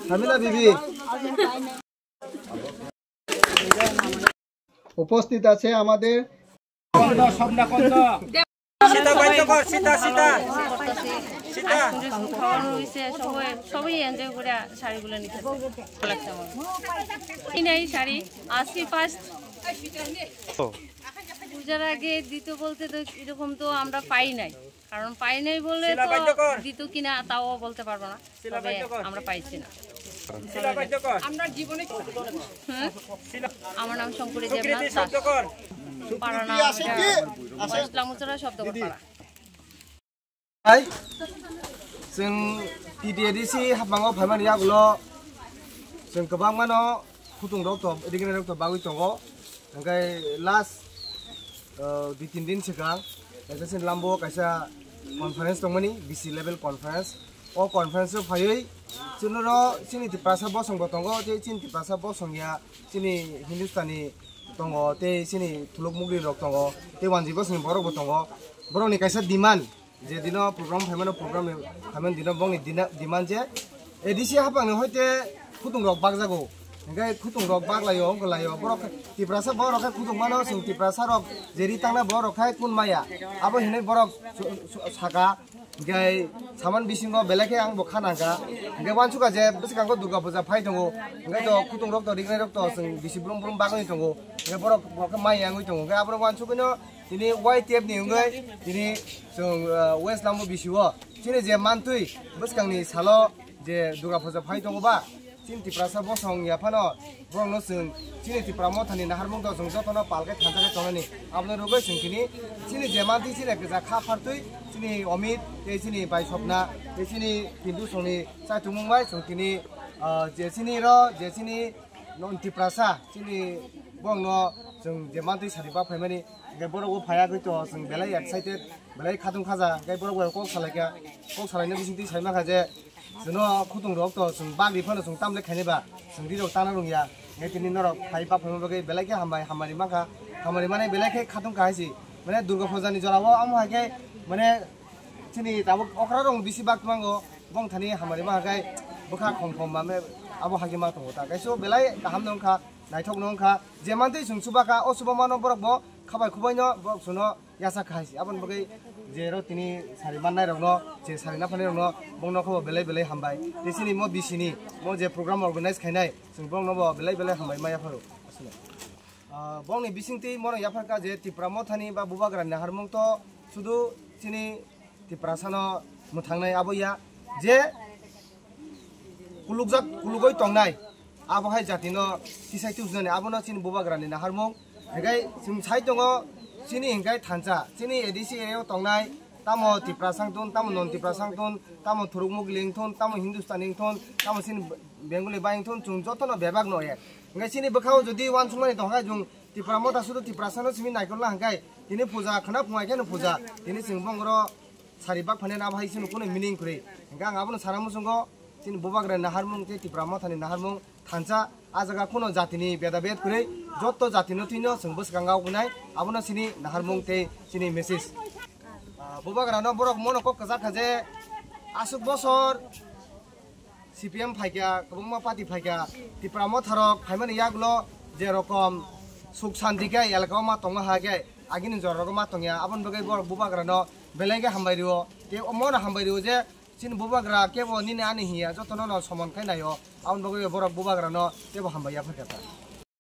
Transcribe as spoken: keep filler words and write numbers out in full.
হামিদা বিবি। উপস্থিত আছে আমাদের সীতা বাইদ্যকর, সীতা, সীতা, সীতা। খাওয়ানো হয়েছে, সবাই, সবাই এনজয় করে শাড়িগুলো নিতে। ভালো লাগছে আমার। এই নেই শাড়ি, আজকে ফার্স্ট। পূজার আগে দিত বলতে তো এরকম তো আমরা পাই নাই, কারণ পাই নাই বলে তো দিত কিনা তাও বলতে পারবো না। তবে আমরা পাইছি না। আমরা জীবনে হুম? আমার নাম শঙ্করী দেবনাথ দাস। পাড়া নাম ওয়েস্ট লামুচড়া শব্দকর পাড়া। Hai, chwng T T A D C hapmango phaimani yagulo chwng kwbangmano khutung rok to, rignai rok to bagwi tongo. Hwnkhe last, uh, dui tin din swkang kaisa chini lambo kaisa conference tongmani, B C level conference. O conference o phaiwi chini ro chini Tiprasa bosong bo tongo, tei chini Tiprasa bosong ya chini Hindustani tongo, tei chini thuluk mugri rok tongo, tei wanji bosong ni borok bo tongo. Borok ni kaisa demand, je dino program phaimano, program phaimani dino bongni dina-, demand je A D C hapang ni hoite khutung rok bakjago. Hingke khutung rok baklaio, wngkha laio. Borok Tiprasa borok khe khutung mano, chwng Tiprasa rok je ri tangna borok khai kun maya. Abo hinui borok su-, su-, saka, hingke saman bisingo belai khe ang bo kha nangka. Hingke wansuka je bwskango Durga puja phai tongo. Hingke to khutung rok to rignai rok to chwng bisi brum brum bagwi tongo. Hingke borok bo khe maya wngwi tongo. Hingke abo wansugwino tini Y T F ni wngwi tini chwng, uh, West Lambo bisio chini je mantwi bwskangni salo je Durga puja phai tongo ba, chini Tiprasa bosong ya phano borokno chwng chini Tipra mothani naharmung to chwng jotono pal khe thansa khe tongnani. Aboni rwgwi chwng tini chini je mantwi chini kisa kha phartwi chini Omit tei chini bai Sopna tei chini Pintu songni chaitumung bai chwng tini, ah, je chini ro je chini non Tiprasa chini borokno chwng je mantwi sari bak phaimani, hingke borok bo phaiya gwi to chwng belai excited, belai khatung khaja, hingke borok bai kok salaikha, kok salaina bisingtwi sai mankha je chwngno khutung rok to chwng bagri phano chwng tamle khaini ba chwng ri rok tana rwngya, hingke tini norok phai bak phaima bagwi belai khe hambai, hamari mankha, hamari mane belai khe khatung kha hai si, mane Durga puja ni jora o amo hai khe mane chini tabuk okra rok bisi bak tongmango, bong thani hamari ma hakai bwkha khom khom ma me abo hagi ma tongo ta. Kaiso belai kaham no wngkha, naithok no wngkha, je mantwi chwng chuba kha, o chuba mano borok bo khabai khubai no borok chwngno yasa kha hai si. Aboni bagwi je ro tini sari mannai rok no, je sari naphani rok no, bong no kho belai belai hambai. Tei chini mo bisini mo je program organize khainai, chwng bong no bo belai belai hambai ma yapharo. Ah, bongni bisingtwi mono yapharkha je Tipra mothani ba Bubagrani naharmung to sudu chini Tiprasano mwthangnai abo ya je kulukjak kulugoi tongnai abo hai jatino tisai tubujani abono chini Bubagrani naharmung. Hingkai chwng sai tongo chini hingkai thansa chini A D C area o tongnai tamo Tiprasa wngthun tamo non Tiprasa wngthun tamo thuruk mugli wngthun tamo Hindustani wngthun tamo chini Bengali bai wngthun chwng jotono bebak no ya. Hingke chini bwkhao jodi wansukmani tongkha chwng Tipra motha sudu Tiprasano simi naikolna hingke tini puja khwna phungai kheno puja tini chwng bongoro sari bak phani na bahai chwng kunu meaning kwrwi. Hingke ang abono sana muchungo chini Bubagrani naharmung tei Tipra mothani naharmung thansa a jaga kunu jatini beda bed kwrwi jotto jatino twino chwng bwskango wngnai abono chini naharmung tei chini message. Ah, Bubagrano borok mono kok kwchak kha je aswk bosor C P M phaikha, kwbangma party phaikha, Tipra motharok phaimani yagulo je rokom suk santi khe elaka o ma tongma ha khe agini jora rogo ma tongya, aboni bagwi borok Bubagrano belai khe hambai rio, tei omono hambai rio je chini Bubagra kebo nini ani hiya, jotono no somon khai naio, aboni bagwi borok Bubagrano kebo hambai ya phaikha ta.